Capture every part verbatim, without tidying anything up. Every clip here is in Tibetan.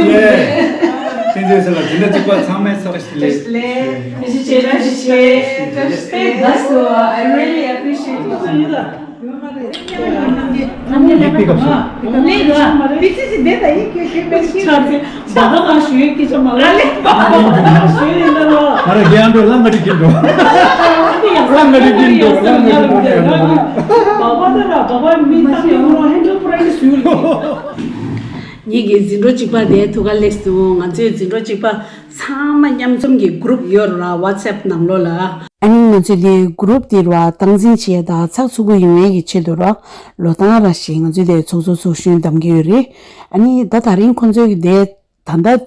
ལགས། བསྟན་འཛིན་ཟེར་ལ་འཛིན་གྲྭ་གཅིག་པ་ཚང་མས་ཚབ་ལས། བཀྲ་ཤིས་བདེ་ལེགས། བཀྲ་ཤིས་བདེ་ལེགས། That's all. I really appreciate it. ཡིག་པའི་སྐབས་སུ། ལས་ལ། པི་སི་སི་བསྡད་ད་ཡིག་སྐྱོན་ཤེས་པའི་ཤེས། ཆ་ཚེ། བ་ག་ང་ཞུ་ཡིག་སྐྱོན་ཆ་མ་ལ། ལས་བ་ག་ང་ཞུ་ཡིག་ལ་ལ། ང་རང་རྒན་འགྲོ་ལ་ང་འགྲིག་གིན་འགྲོ། ལ་ང་འགྲིག་གིན་འགྲོ། ལ་ང་འགྲིག་གིན་འགྲོ། བ་ག་ད་ར་བ་ག་མི་ད་མི་རོ་ཧེན་ཌལ་པུ་ར་ནི་སུ་ལ། ངེད་ཀྱི་འཛིན་གྲོགས་གཅིག་པ་དེ་ཐུགས་ཁ་ལེགས་སོང་། ང་ཚོའི་འཛིན་གྲོགས་གཅིག་པ་ཚང་མ་མཉམ་འཛོམས་ཀྱི་གུ་རུབ་ཡོད་ར། ཝ་ཊི་སེབ་ནང་ལོགས་ལ། ཨ་ནི་ང་ཚོས་དེ་གུ་རུབ་དེ་ར་སྟངས་འཛིན་བྱས་དང་ཚགས་ཚུད་པོ་ཡོང་ཡས་ཀྱི་ཆེད་དུ་ར་ལོ་ཐང་ར་ཞིག་ང་ཚོས་དེ་ཚོགས་གཙོ་ཚོགས་གཞོན་བདམས་ཀྱི་ཡོད་རེད། ཨ་ནི་ད་དེ་རིང་ཁོང་ཚོའི་གི་དེ་ད་ལྟ་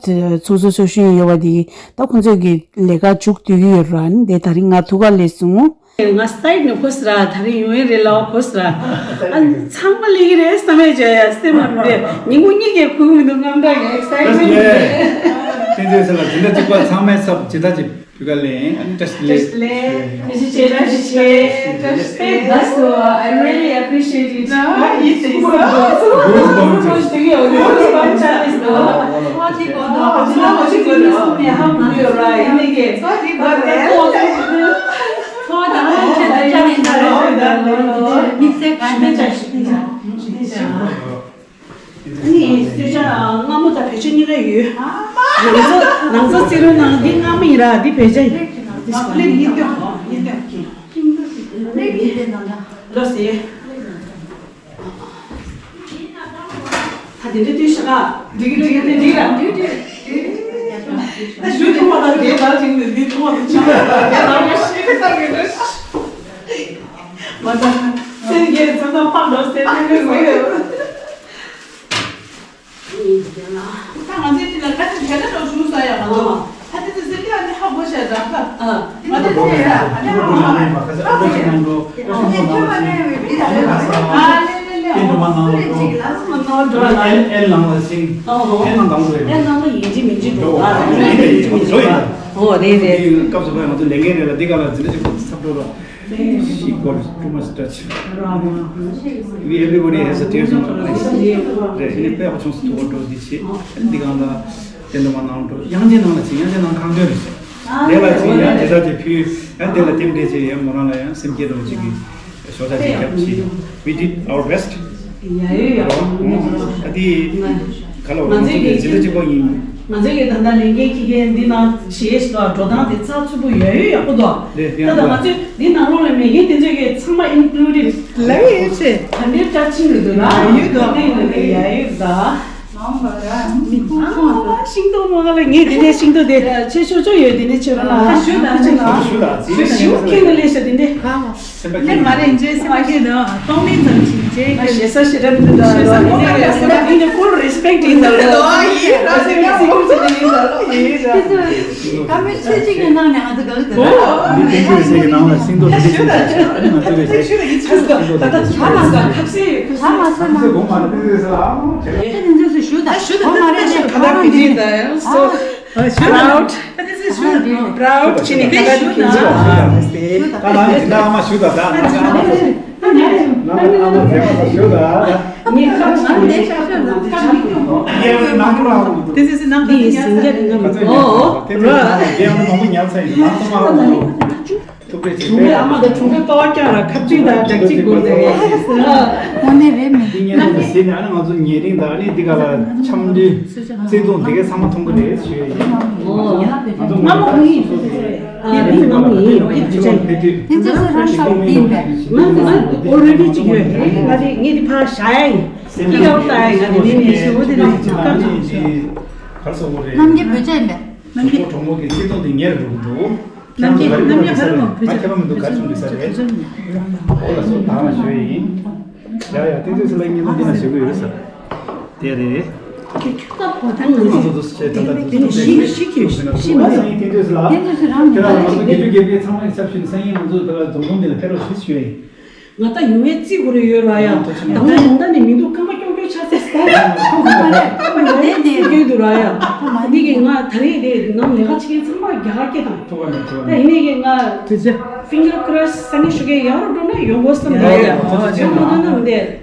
ཚོགས་གཙོ་ཚོགས་གཞོན་ཡོད་པ་དེ་ད་ཁོང་ཚོའི་གི་ལས་ཀ་མཇུག་བསྡུ་གི་ཡོད་ར། ཨ་ནི་དེ་དེ་རིང་ང་ཐུགས་ཁ་ལེགས་སོང་། ང་སའིཌ་ནས་གོ་སི་ར་དེ་རིང་ཡོང་ཡས་རེད་ལ་གོ་སི་ར། ཨ་ཚང་མ་ལེགས་ཀྱི་རེད་བསམ་ཡས་བྱ་ཡ་སེམས་ལ་མི་བདེ། ཉིན་གུང་གཉིད་ཀྱི་ཁུག་མི་འདུག་རྔམ་དྲག་ཡོད་སའིཌ་ནས། བསྟན་འཛིན་ཟེར་ལ་འཛིན་གྲྭ་གཅིག་པ་ཚང་མས་ཚབ་ཇི་ལྟར་ཅིག་བུ་ག་ལེན། བཀྲ་ཤིས་བདེ་ལེགས། བཀྲ་ཤིས་བདེ་ལེགས། That's all. I really appreciate it. Goosebumps. Goosebumps. ཚོར་བ་དང་ལྷན་ཅིག་ཏུ་བཅར་ཡིན་ད་ལོ། དམིགས་བསལ་གང་ཡང་མེད་ཅིག་ཨ་ནི་སྟོད་ཆ་སྔ་མོ་དང་བོད་ཆ་གཉིས་ཀ་ཡོད། ནང་ཚོ་ནང་ཚོ་རྩེད་རུང་ནང་འདི་སྔ་མོ་ཡིན་ར། འདི་བོད་ཆ་ཡིན། ལོ་སི། ད་དེ་འདྲ་དུས་ཤ་ཁ་འགྲིག་གི་འགྲིག་གི་འགྲིག་ར། ད་ཞུ་ཐུབ་པ་དང་དེ་དག་ཅིག་ནི་འདི་ཐུབ་པ་དང་ཅིག་ལ་དེ་དག་ལ་ཤེས་ཀ་ས་གི་འདྲ། མ་ད་སེམས་ཀྱི་མཚམས་མཚམས་ཕག་འགྲོ་སེམས་ཀྱི་ངོས། ད་ང་ཚོའི་དེ་ལ་ཁ་ཅིག་གལ་ཏེ་འགྲོ་བྱུང་ས་ཡ་ང་ཚོ། ཨ། ད་དེ་ཚོ་སེམས་ཀྱི་ཨ་ནི་ཧ་གོ་བྱས་ད་ཁ། ཨ། ང་ཚོ་དེ་ཡ་ཨ་ནི་ཧ་གོ་བྱས། ཨ་ལེ་ལེ་ལེ། ཨོ་རེད་རེད། ཨེ་ནང་ལ་ཡིན་གཅིག་མིན་གཅིག་འགྲོ་ཨ། ཨེ་ནང་ལ་ཡིན་གཅིག་མིན་གཅིག་འགྲོ་ཨ། ཨོ་རེད་རེད། སྐབས་སུ་བབས་ང་ཚོ་ལས་འགན་རེད་ལ་འདི་ག་ལ་འཛིན་གྲྭ་གཅིག་པ་ཚབ་འགྲོ་ར། She got too much touch. We everybody has a tears in our eyes. རེད། ཨ་ནི་དཔེ་ཁོ་ཆུང་སུ་ཐུག་པ་འགྲོ་འདི་བྱེད། ཨ་ནི་འདི་གང་ལ་བསྟན་དུ་མ་གནང་འགྲོ། དབྱངས་ཅན་ནང་ལ་ཅིག་དབྱངས་ཅན་ནང་ཁང་དོན་རེད། དེ་ལ་ཅིག་ཡང་དེ་དག་ཅིག་ཕུལ། ཡང་དེ་ལ་རྟེན་འབྲེལ་བྱེད། ཡང་མོ་རང་ལ་ཡང་སེམས་བསྐྱེད་རོགས་ཅིག་གི་ཞོགས་ཇ་ཅིག་རྒྱབ་བྱེད། We did our best. ཡ་ཡོད་ཡ། ཨ་དེ་ག་ལ་ང་ཚོའི་གི་འཛིན་གྲྭ་གཅིག་པ་ཡིན། ང་ཚོའི་གི་ད་ལྟ་ལས་འགན་འཁྱེར་མཁན་འདི་ནང་བྱེད་ཤི་ལ་འགྲོ་སྟངས་དེ་ཚགས་ཚུད་པོ་ཡ་ཡོད་ཡག་པོ་འདུག་རེད། ད་ལྟ་ང་ཚོས་འདི་ནང་ལོགས་ལ་མེད་མཁན་དེ་ཚོའི་གི་ཚང་མ་included ལ་ཡོད་ཆེ། ད་འདིར་བཅར་ཕྱིན་རེད་འདུག་ན་ཡོད་འདུག་ཡ་ཡོད་ད། མི་ཁུག་ཁུག་ཤིང་ཏོག་མ་ག་ལ་ངས་དེ་ནས་ཤིང་ཏོག་དེ་ཆེ་ཆོག་ཆོག་ཡོད། དེ་ནས་ཆེ་རུ་ན་ཞུ་དང་ཆེ་ན་ཞུ་དང་ཞུ་ཞུ་ཁྱེད་ནས་ལས་ཤ་དེ་འདྲས། ལེ་མ་རེད་འཇོན་སེམས་མ་ཤེས་ནོ། གཏོང་ལེན་ཙམ་ཞིག་བྱེད་ཀྱི། ཞེ་ས་ཞེ་དྲག་མི་འདུག་ཞེ་ས་མི་འདུག་ཞེ་ས་མི་འདུག་ཨ་ནི་ཕུལ་རེ་སི་པེག་ཡིན་ད་ལོ། ཡིན་ད་ལོ། ཡིན་ད་ལོ། ཁ་མི་ཆོས་གཅིག་གི་ནང་ནས་ང་ཚོ་ག་གི་ད། འདི་ཐེངས་ཁྱོད་ཟེར་གི་ནང་ལ་ཤིང་ཏོག་དེ་འདྲས་ཞིག་ད་ང་ཚོ་ལས་ཤིང་ཏོག་དེ་འདྲས་ཞིག་ད་ད་ད་ད་མ་ས་ཁ་ཤས་ད་མ་ས་ན་དེ་འདྲས་ཞིག་ཞུ་ད་ཞུ་ད་ད་མ་རེད་ད་ད་གི་ད་ཡང་སོ། Proud. Proud. ཅི་ནས་ཁ་ཁ་ཞུ་ན། ད་ང་ནི་ད་ཨ་མ་ཞུ་ད་ད་ང་ཚོ་ཨ་མ་ཞུ། ང་ནི་ཨ་མ་ཟེར་མ་ཞུ་ད་ད། ངས་ཁ་ཁ་ཞུ་ན་ད་ཁ་ཁ་ཞུ་ན། ཡ་ནང་ཁུ་ར། This is ནང་ཁུ་ཡ་ས། ཨོ། ར། རྒན་མང་པོ་ཉལ་ས་ཡིན། ང་ཚོ་མ་ར། ཐུག་པའི་དྲུང་པའི་ཨ་མ་དང་དྲུང་པའི་པ་ཕ་རྐྱང་ར་ཁ་གཅིག་དང་སྒྲ་གཅིག་དགོས་ཏེ། དངོས་གནས་རེད་མི་འདི་ཉན་དུ་ཟིན་ནས་ཨ་ནི་ང་ཚོ་ཉེ་རིང་དང་ཨ་ནི་འདི་ག་ལ་འཆམ་མཐུན་བརྩེ་དུང་འདི་གའི་ཚང་མ་མཐོང་གི་རེད་ཞུ་ཡ་ཡིན། ང་ཚོ་སྔ་མོ་གང་ཡིན་ཞུ་ཟེར་ཨ་ནི་སྔ་མོ་ཡིན་འདི་དུས་ཆེན་དེ་དུས་དེ་ཚོ་སུ་རང་ཤོག་དེ་ཡིན་པས། ང་ང་already་ཅིག་ཡོད་ང་དེ་ངས་དེ་ཕར་བཞག་ཡ་ཡིན། སྐྱིད་ཀ་བཏང་ཡ་ང་དེ་ནས་ནས་ཞུ་འོ་དེ་ནས་ཀ་ཚོ་ཞུ། གར་སོག་པོ་རེད། རྣམ་རྒྱལ་བོད་ཆ་ཡིན་པས། གྲོགས་པོ་གྲོགས་མོ་གི་བརྩེ་དུང་དེ་ཉེ་རུ་འགྲོ་གི་འདུག་རྣམ་རྒྱལ་རྣམ་རྒྱལ་ཕ་རོལ་མ་བུ་ཁྱད་པར་མི་འདུག་ག་ཚོད་འདུག་ས་རེད། ཨོ་ལ་སོ་ད་ང་ཞུ་ཡིན། ཡ་ཡ་དེ་ཚོས་སུ་ལ་ཉིན་མོ་འདི་ན་ཞུ་གི་ཡོད་ས། དེ་རེད། ཁྱོད་ཁྱོད་ད་གོ་ཐང་ང་ཚོ་དུ་སུ་ཆེ་ད་ད་དུ་སུ་ཆེ་ཞི་ཞི་ཁྱོད་ཞི་མ་ས་ཡིན་དེ་ཚོས་སུ་ལ། དེ་ཚོས་སུ་རང་གི་ཁྱོད་ད་ང་ཚོ་དགེ་ཆོས་དགེ་བའི་ཚང་མ་ཡིན་ཚབ་ཞུས་ནས་ས་ཡིན་ང་ཚོ་ད་ལ་རྫོང་ཁོངས་འདི་ལ་ཕེབས་རོགས་ཞུས་ཞུ་ཡིན། ང་ད་ཡུལ་མའི་རྩིས་ཁོ་རེ་ཡོད་ར་ཡ། ད་ང་ད་ནི་མི་འདུག་རྐང་པ་ཀྱོག་ཀྱོག་ཆགས་ཚེ་སྟ། ཁོ་མ་རེད། ཁོ་མ་རེད། རྩིས་ཁྱོད་འདུག་ར་ཡ། འདི་གི་ང་ད་རེས་དེ་ནང་ལས་ཀ་བྱེད་མཁན་ཚང་མ་རྒྱ་གར་སྐད་དང་། ཐུག་པ་མེད་ཐུག་པ་ད་མེད། ཡིན་ནའི་གི་ང་དེ་ཚེ་ཕིང་གར་ཀོ་རོ་སི་ས་ནས་ཞུ་གི་ཡག་རུ་འགྲོ་ན་ཡོང་དགོས་བསམ་ཡ་ཡ་ཡ། ཡོང་མ་འདོད་ན་མི་འདེད།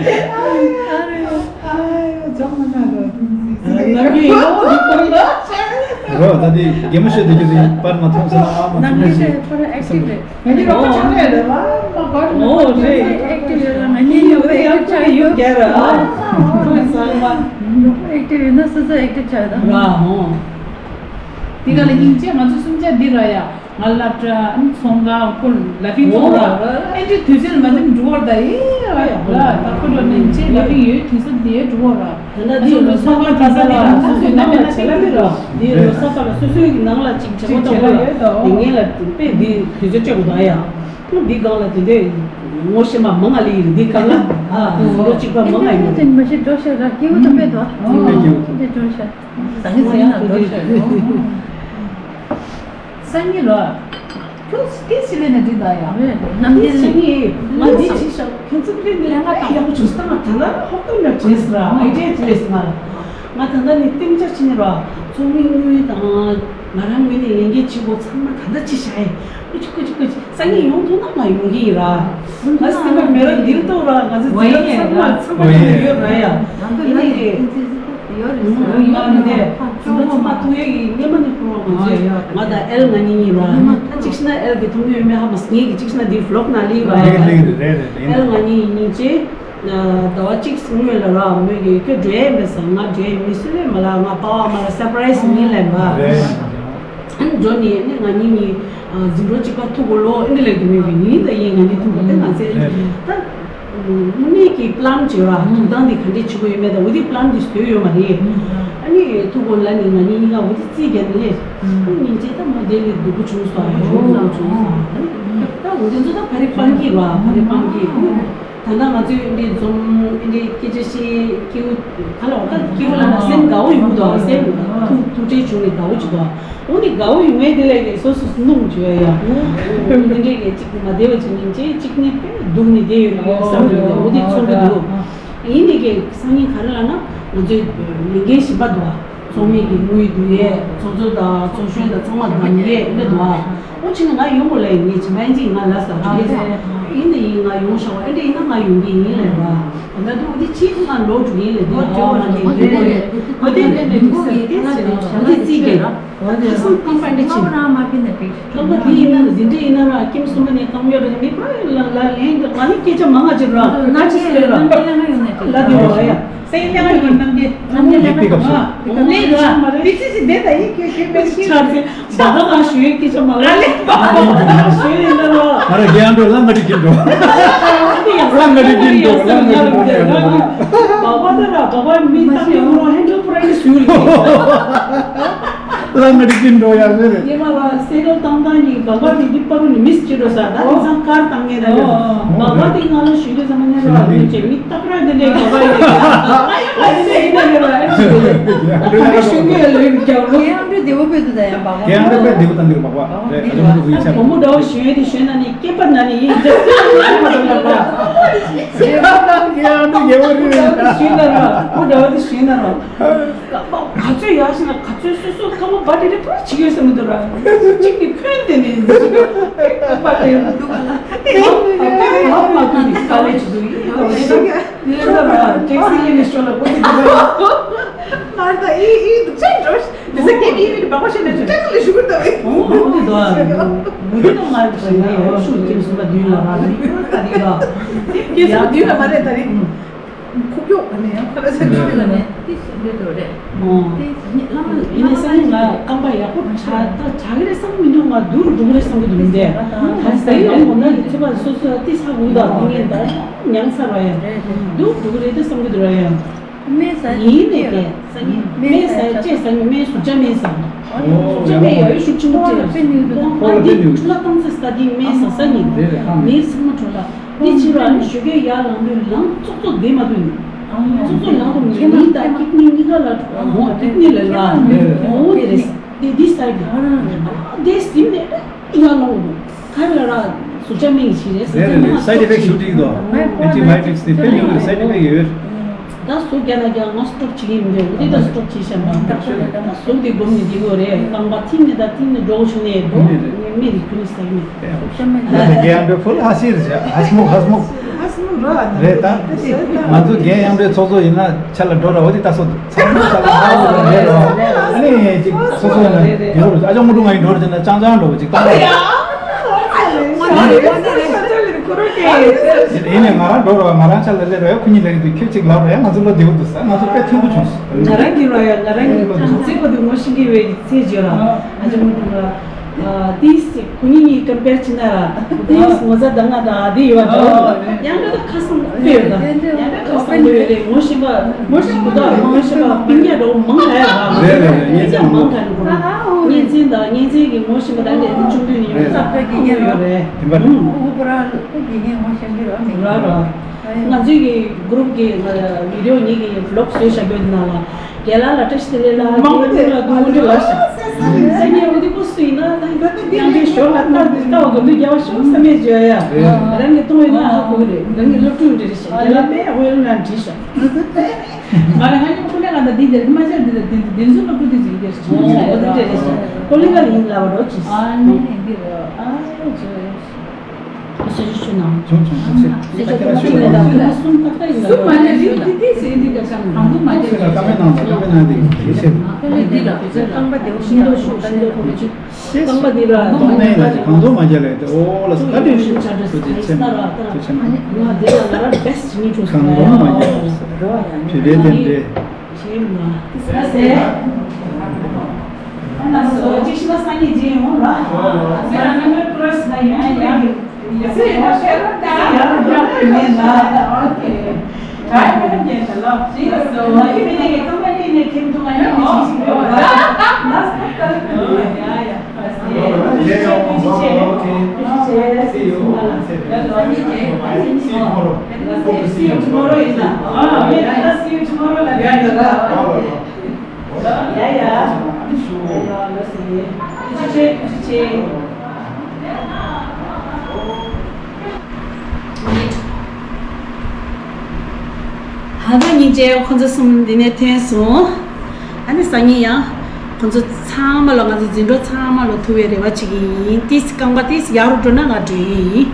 ཨ་རེ། ཨ་ཡོ་ཅང་མ་ན་རོ། ནམ་གྱི་ཡོ་འདི་པོ་ཡིན་ན། རོ་ད་དེ་གད་མོ་ཤོར་དེ་རྒྱུ་དེ་པར་མ་མཐོང་ས་ཨ་མ་ནང་མཐོང་མི་མི་ཤེས། ཤེས་པར་ཨེག་ཊིབ་རེད། ང་གཉིས་རོགས་པ་ཆགས་ནས་རེད་བ། ཨོ་རེད། ཨེག་ཊིབ་ཡོད་ལ་ང་གཉིས་ཡོད་པའི་ཨེག་ཊིབ་ཆགས་ཡོད་རྒྱ་ར་ཨ། ཁོས་ཚང་མ་ཨེག་ཊིབ་ཡོད་ན་སོ་སོ་ཨེག་ཊིབ་ཆགས་དང་། ར་ཨོ། དེ་ག་ལ་སྙིང་རྗེ། ང་ཚོ་གསུམ་ཆ་འདི་ར་ཡ། ང་སློབ་གྲྭ་ཨ་ནི་ཚོང་ཁང་ཁོ་ལ་ཕིང་ཚོང་ར། ཨེ་འདྲའི་དུས་ཚོད་མ་ཟིན་འགྲོ་བར་ད་ཡེ་ཡ་ཡ་ད་ཁོ་ལོ་ནས་ཆེ་ལ་ཕིང་ཡོད་དུས་ཚོད་དེ་འགྲོ་བར་ར། ད་ལྟ་འདི་ལོ་གསར་པ་ག་ས་ལ་རང་སོ་སོའི་རྣམ་པ་ཆེ་ལ་མི་ར། འདི་ལོ་གསར་པ་ལ་སོ་སོའི་ནང་ལ་ཅིག་བྱེད་སྒོ་ཅིག་བྱེད་ལ་ཡོད་དོ། དེ་ངས་ལ་དཔེ་འདི་དུས་ཚོད་སྤྲད་དགོས་ད་ཡ། འདི་སྒང་ལ་དེ་འདྲའི་ངོ་ཤེས་པ་མང་ང་ལི་ཡིན་འདི་སྒང་ལ་ཨ་ལོ་གཅིག་པ་མང་ང་ཡོད། དེ་མ་ཤེས་འགྲོ་ཤ་ར་སྐྱེ་བོ་དང་དཔེ་དོ། དེ་འགྲོ་ཤ། ད་ངས་ཟེར་ན་འགྲོ་ཤ་ར། སང་ཉིན་ལ། ཁྱོད་སྐད་ཅིག་ལས་ནས་འདི་ད་ཡ། རེད་རེད། ནམ་རྒྱུན་ལས། ང་འདི་ཅི་ཤག་ཁྱོད་ཚོ་ཀླད་ནས་ཡག་པོ་བྱུང་སྟངས་ང་ད་ལྟ་ཧོབ་ཏེ་ལ་བྲེས་ར་ཨའི་ཌི་ཡ་ཅི་ལས་སོང་ང་ལ། ང་ད་ལྟ་ནི་ལྟེམ་ཅག་ཕྱིན་ནས་ར་ཚོགས་མི་དངུལ་དང་ང་རང་ངོས་ནས་ལས་འགན་བྱེད་དགོས་ཚང་མ་ད་ལྟ་ཅི་བྱ་ཡིན། ཀུ་ཅི་ཀུ་ཅི་ཀུ་ཅི་སང་ཉིན་ཡོང་ཐུབ་ན་ང་ཡོང་གི་ཡིན་ར། ང་སེམས་པ་མེ་ར་འདིར་གཏོང་ར་ང་ཚོ་འཛིན་གྲྭ་ཚང་མ་ཚང་མ་ཡོད་ར་ཡ། ཡིན་ནའི། ཡོད་རེད་ཟེར། ཡོད་མ་རེད་དེ། ཚོང་པ་ཚོང་པ་ཐུག་ཡས་ཀྱི་སྔོན་མ་ནས་ཁོ་རང་ང་ཚོས་ང་དང་ཨེལ་ང་གཉིས་གཉིས་ལ་ད་གཅིག་ཤི་ན་ཨེལ་གི་ཐུག་ཡོད་མེད་ཧ་མ་ངེད་ཀྱི་གཅིག་ཤི་ན་འདི་ཝི་ལོག་ནང་ལི་བ་ཡ། ཨེལ་ང་གཉིས་གཉིས་ཅེ་ཟླ་བ་གཅིག་སྔོན་ལ་ར་མོས་ཀྱི་ཁྱོད་འགྲོ་ཡས་མེད་ཟེར། ང་འགྲོ་ཡས་མི་སྲིད་ལས་མ་ལ་ང་པ་བ་མ་ལ་སར་པ་རའི་སི་ཡིན་ལབ་པ། ཨ་ནི་འགྲོ་ནས་ནི་ང་གཉིས་གཉིས་འཛིན་གྲོགས་གཅིག་པ་ཐུག་གོ་ལོ་ཨེ་འདི་ལས་དུ་མེད་པའི་ཡིན་ད་ཡིན་ང་གཉིས་ཐུག་གོ་དེ་ང་ཚེ་ད། དངོས་གནས་ཀྱི་པི་ལན་བྱེད་ར་ཐུག་སྟངས་འདི་ག་འདྲས་བྱེད་དགོས་ཡོད་མེད་དང་འོ་དེ་པི་ལན་འདི་བཟོས་ཡོད་མ་རེད། ཨ་ནི་ཐུག་གོ་ལ་ནི་ང་གཉིས་གཉིས་ཀ་འོ་དེ་རྩིས་རྒྱག་ནི་ལས་ཨ་ཉིན་རྗེས་ད་མ་དེ་ལས་སྡུག་པོ་བྱུང་སོང་ཨ་བྱུང་སོང་བྱུང་སོང་། ད་འོ་དེ་ཚོ་ད་ཕ་རི་སྤང་གི་ར་ཕ་རི་སྤང་གི། ད་ལྟ་ང་ཚོས་འདི་འཛོམས་འདི་སྐད་ཆ་བཤད་སྐྱེ་བོ་ག་ལ་བ་ད་སྐྱེ་བོ་ལ་ན་སེམས་དགའ་བོ་ཡོང་གི་འདུག་སེམས་ཐུགས་ཐུགས་ཁྲལ་བྱུང་ནས་དགའ་བོ་བྱུང་འདུག་འོ་ནི་དགའ་བོ་ཡོང་བའི་དེ་ལས་ཀྱི་སོ་སོ་སྣུམ་བྱོས་ཡ། འདི་འདྲའི་གི་གཅིག་མ་བདེ་བ་བྱེད་ཉིན་ཅེ་གཅིག་ནི་དཔེ་སྡུག་ནི་བདེ་ཡོད་ལ་ཡོད་བསམ་གི་འདུག་འོ་དེ་ཚོར་གི་འདུག་ཡིན་ནི་གི་སང་ཉིན་ག་རེ་ལ་ན་ང་ཚོའི་ལས་འགན་གཞན་པ་འདུག་ཚོགས་མི་གི་དངུལ་བསྡུ་ཡས་ཚོགས་གཙོ་དང་ཚོགས་གཞོན་དང་ཚང་མ་བདམས་ཡས་འདི་འདུག་འོ་ཕྱིན་ནས་ང་ཡོང་དགོས་ལ་ཡིན་ངས་བྱེ་མ་ཡིན་ཅིག་ང་ལ་ས་ཁ་ཡིན་ནི་ཡིན་ང་ཡོང་ཤོག་ཨེ་འདྲ་ཡིན་ན་ང་ཡོང་གི་ཡིན་ལས་ར། ད་དུང་འདི་ཕྱིས་ང་ལོག་འགྲོ་ཡིན་ལས་འདི་ཇོ་མ་ནི་འདི་འདི་འདི་འདི་འདི་ཚིག་གི་ར། ཁ་སང་རྐང་པ་འདི་ཕྱིན། རྐང་པ་འདི་ཡིན་ན་འདི་འདྲ་ཡིན་ན་ར་ཁྱིམ་གསུམ་པ་ནས་རྐང་གཡོ་ར་མི་པ་ལ་ལ་ལན་གི་ང་ནི་སྐད་ཆ་མང་ང་ཅིག་ར་ཁ་ཅིག་སེ་ར་ལ་དེ་བ་ཡ། སེ་ལེ་ང་ཡོད་ནམ་གྱི་ནམ་གྱི་ལེ་ང་ལེ་ར་དེ་ཅི་ཅི་དེ་ད་ཡིན་ཁྱོད་ཁྱོད་པེ་ཆི་ཆ་ཚེ། བ་ག་ང་ཞུ་ཡས་སྐད་ཆ་མ་ལ་ལེ་བ་ག་ང་ཞུ་ཡས་ལ་ར། ང་ར་རྒན་འགྲོ་ལ་ང་དེ་གིན་འགྲོ། ལ་ང་དེ་གིན་འགྲོ་ལ་ང་དེ་གིན་འགྲོ། བ་བ་ད་ར་བ་བ་མི་ད་མི་ངོ་ཧན་ཌལ་པུ་ར་ནི་ཞུ་ལ། ལ་ང་དེ་གིན་འགྲོ་ཡ་ཟེར། ངས་མ་ལ་སེ་ལོ་བཏང་བཏང་གི་བ་བ་དེ་འདི་པ་རུ་ནི་མིས་ཅི་འགྲོ་ས་ད་ཨོ། ང་ཚང་ཀར་བཏང་ངེ་ད་ཡོད། ཨོ། བ་བ་དེ་ང་ལ་ཞུ་དུས་ཙམ་ནས་ར་མི་ཅེ་མི་ཏག་ར་དེ་འདྲའི་བ་བ་ཡོད། ཨ་ཡོད་ཨ་ཡོད་ཨ་ཡོད་ཨ་ཡོད། ད་ག་ཞུ་ངེ་ལ་ཡོད་ཀྱང་ལོ། ཁྱེད་རང་འདྲ་བདེ་བོ་བོད་དུ་ད་ཡང་བ་བ། ཁྱེད་རང་འདྲ་བདེ་བོ་བཏང་གི་རེད་བ་བ། རེད་ཨ་ཅག་མོ་ཚོ་ཡིན་ཆ། བུ་མོ་འདྲ་བོ་ཞུ་ཡོད་དེ་ཞུས་ན་ནི་སྐྱེས་པ་ན་ནི་ཡིན་ཅག་ཅག་ཅག་ཅག་ཅག་ཅག་ཁྱེད་རང་འདྲ་བདེ་བོ་རེད། ཞུས་ན་ར་བུ་འདྲ་བོ་དེ་ཞུས་ན་ར། ག་ཚོད་ཡག་ཤི་ན་ག་ཚོད་སོ་སོ་ཁ་མོ་བ་དེ་རེ་ཐོ་ཅི་ཡོད་ས་མི་འདུག་ར། གཅིག་གི་ཁོན་དེ་ནས་གཅིག་གི་བ་དེ་འདུག་ག་ལ། མ་མ་མ་མ་དུ་ནི་དཀའ་ལས་ཅི་འདུག་ཡིན་ལ་རེད། ཡོད་ས་ར་ཊེག་སི་ལི་ལི་ཤོ་ལ་ཀོ་དེ་འདུག་ག་ལ། ང་ད་ཨི་ཨི་འདུག་ཅན་རོ། དེ་ས་ཀེ་ཨི་ཨི་འདུག་བ་ཤེ་ན་ཅི་ཀ་ལ་ཞུ་གི་འདུག་ཨི། འོ་འོ་དེ་འདུག་ག་ལ། འོ་དེ་ད་ང་རེ་ཤི་ན་ཡོད་ཤུགས་ཀྱིས་སུ་མ་དུ་ལ་ར་རེད་ད་དེ་ག། ཀྱིས་སུ་མ་དུ་ལ་མ་རེད་ད་རེད། ཁུག་ཀྱོག་ག་ནས་ཡང་ཁ་ལ་ཟེར་གྱི་ཡོད་ལ་ནས་ཏི་སི་འདོད་དོ་རེད། ཨོ། ཏི་སི་ཉི་ལ་ཡིན་ན་སང་ཉིན་ང་རྐང་པ་ཡག་པོ་ཆགས་ད་ཆགས་ཀྱི་རེད་བསམ་གྱི་མི་འདུག་ང་སྡུག་རུ་འགྲོ་གི་རེད་བསམ་གྱི་འདུག་མི་འདས། ད་ཟེར་ཡོང་ན་ཡིན་ཚེ་བ་སོ་སོ་ཏི་ས་འུ་དག་ཏི་ངན་ད་མྱངས་ཚར་བ་ཡང་སྡུག་འགྲོ་གི་རེད་ད་བསམ་གྱི་འདུག་ར་ཡང་། སྨན་ཟ་ཡིན་ནས་ཀྱི་སང་ཉིན་སྨན་ཟ་ཡ་ཅེས་སང་ཉིན་སྨན་ཟུག་ཅག་སྨན་ཟ། ཟུག་ཅག་སྨན་ཡོད་ཤུགས་ཆེན་པོ་ཅེས་ཁོང་ལ་འདི་ཕུ་ལ་བཏང་ཚེ་ས་འདི་སྨན་ཟ་ས་ཡིན། མིའི་ཚང་མ་གྲོ་ལ། འདི་ཕྱི་རུ་ཨ་ནི་ཞོགས་ཀས་ཡར་ལངས་དུས་ལངས་ཙོག་ཙོག་བསྡད་མ་ཐུབ་ནི། ཙོག་ཙོག་ལངས་དུས་ནི་མི་དང་ཀིཌ་ནི་གཉིས་ཀ་ལ་འོ་ཀིཌ་ནི་ལ་ལ་འོ་དེ་རེད། དེ་འདི་སའི་ཌི་དེ་ཟིན་ནས་ཡར་ལངས་དུས་ག་རེ་ལ་ར་ཟུག་ཅག་སྨན་གྱི་ཞིག་རེད་ཟེར་དེ་མི་ལ་སའི་ཌི་ཨེ་ཕེག་ཊི་ཞུ་ཏིག་དོ། ཨེན་ཊི་བྷའི་ཡོ་ཊིག་སི་དེ་དཔེ་ཉུང་རེད། སའི་ཌི་ཨེ་ཕེག་ཊི་ཡོད། ད་ཟུག་རྒྱག་ན་རྒྱག་ང་སི་ཊོབ་བྱེད་ཀྱི་མི་འདུག་འདི་ད་སི་ཊོབ་བྱེད་བཞིན་པ། ད་ཟུག་དེ་སྒོམ་ནས་འདི་གོ་རེད། རྐང་པ་ཐིམ་ནས་ད་ཐིམ་ནས་འགྲོ་བྱུང་ནས་འགྲོ་མི་རིགས་ཁུལ་ས་མི། ད་རྒན་འདྲ་ཕུལ་ཧ་སི་རེད། ཧ་སི་མུག་ཧ་སི་མུག་ཧ་སི་མུག་ རེད་ད། ང་ཚོ་རྒན་མཉམ་འབྲེལ་ཚོགས་གཙོ་ཡིན་ན་ཆ་ལ་འགྲོ་ར་བ་དེ་ལྟ་སོ་ཚང་མ་ཆ་ལ་འགྲོ་ར་རེད་ར། ཨ་ནི་ཅིག་སོ་སོ་ཡིན་ན་དེ་ཚོ་ཨ་ཅག་མུ་ཀྲུང་ང་ཡིན་འགྲོ་ར་ཅེ་ན་ཅང་ཅང་འགྲོ་བ་ཅིག་བཏང་ར། ཡིན་ནས་ང་རང་འགྲོ་ར་བ་ང་རང་ཆ་ལ་སླེབས་ར་ཡ་ཁུ་ཉིན་ལས་ཀྱི་དུས་ཁྱོད་ཅིག་ལབ་ར་ཡ་ང་ཚོ་ལོ་བདེ་བོ་འདུག་ས་ང་ཚོ་དཔེ་མཐུན་པོ་བྱུང་སོང་། ང་རང་གི་རོ་ཡ་ང་རང་གི་ཐང་རྩེ་པོ་དུ་ངོ་ཤེས་ཀྱི་བའི་ཚེ་བརྗོད་ར་ཨ་ཅག་མུ་ཀྲུང་ར། ཏིས་ཁོ་གཉིས་གཉིས་ཀམ་པེར་བྱས་ན་ར། ཏིས་ངོ་ཚ་ད་ང་དང་ཨ་དེ་ཡོད་པ་འདྲ། ཡང་ཀ་ད་ཁ་སང་དཔེ་ཡོད་ད། ཡང་ཀ་ཁ་སང་དཔེ་ཡོད་རེད་ངོ་ཤེས་པ་ངོ་ཤེས་པ་ད་ངོ་ཤེས་པ་སྤུན་ཀྱག་འགྲོ་མང་ཁ་ཡ་ར། རེད་རེད་རེད་སྤུན་ཀྱག་མང་ཁ་ནི་ཁོ་ར། གཉེན་ཚན་དང་གཉེན་ཚན་གྱི་ངོ་ཤེས་པ་ད་ནི་ཆུང་དུས་ནི་ཡོད་ས་ཁ་གི་ཡོད་རེད། དེ་འདྲ་ཨུ་ཁུ་ར་ཁུ་གི་ངོ་ཤེས་ཀྱི་ར་མི་ར་ར། ང་ཚོའི་གི་གུ་རུབ་གི་བི་ཌི་ཡོ་ཉིད་ཀྱི་བི་ལོག་བཟོས་བཞག་རྒྱུ་དེ་ནང་ལ། རྒན་ལགས་ལ་བཀྲ་ཤིས་བདེ་ལེགས་ལགས། མང་པོ་དེ་ལ་དུ་འདྲི་བ་ཞིག་སེམས་ཉེ་འོ་དེ་ཁོ་སུ་ཡིན་ན་ད་ཡང་འདྲི་ཞོར་ལ་ལྟ་འདི་ལྟ་བ་ག་འདུག་རྒྱ་བ་ཞོག་བསམ་མེད་བརྗོད་ཡ། རང་གི་གཏོང་ཡོད་ན་ཧ་གོ་གི་རེད། རང་གི་སློབ་ཕྲུག་འདྲི་རེད་ཤག་རྒན་ལགས་པས་ཧོལ་ན་འདྲི་ཤག་ང་ལ་ང་ཉོ་ཁོ་ལས་ང་ད་འདི་འདིར་མ་བྱར་འདི་ལ་འདི་འདི་ཚོ་སློབ་ཕྲུག་འདི་ཟིག་འདིར་ཆུང་ཆུང་འོ་དེ་འདྲ་རེད་ཤག་ཀོ་ལི་ག་ལ་ཡིན་ལབ་བ་རོ་ཅིས། ཨ་ནི་འདི་ར་ཨ་ཅོ། སུ་ཞིག་ཆུ་ནང་། བྱུང་བྱུང་ཐུགས་རྗེ་ཆེ། ད་ཁྱེད་རང་ཞུ་དང་། གསུམ་ཐག་ཐག་ཡིན་ལ། གསུམ་མ་ལས་འདི་འདི་འདི་ཟེར་འདི་ག་ས་ནང་དུ་མ་ལས། ཀ་མེད་ནང་ལ་ཀ་མེད་ནང་འདི་ཡིན་ཆེ། ཀ་མེད་འདི་ལ་རྐང་པ་འདི་ཤིང་ཏོག་ཤུ་ཤིང་ཏོག་ཁོ་མི་ཆུ། རྐང་པ་འདི་ལ་གང་དུ་མ་རྒྱལ་ལས་དེ་ཨོ་ལ་ས་ཀ་ཏི་ཤུ་ཐུགས་རྗེ་ཆེ་ན་ར་ཐུགས་ཆེ་ན། ང་འདི་ལ་ང་ར་བེ་སི་ཊི་མི་ཆུ་གང་དུ་མ་རྒྱལ་ལས་བོད་པའི་རྟེན་འབྲེལ། See you tomorrow. ཡ་ཡ། ཨ་ནི་ཞུ། ཐུགས་རྗེ་ཆེ། ཐུགས་རྗེ་ཆེ། ཧ་ད་སྙིང་རྗེ། ཁོང་ཚོ་གསུམ་འདི་ནས་ཐོན་སོང་། ཨ་ནི་སང་ཉིན་ཡང་ཁོང་ཚོ་ཚང་མ་ལ་ང་ཚོ་འཛིན་གྲོགས་ཚང་མ་ལ་ཐུག་པའི་རེ་བ་བྱེད་ཀྱི་ཡིན། ཏིས་རྐང་པ་ཏིས་ཡག་རུ་འགྲོ་ན་ང་འགྲོ་ཡི་ཡིན།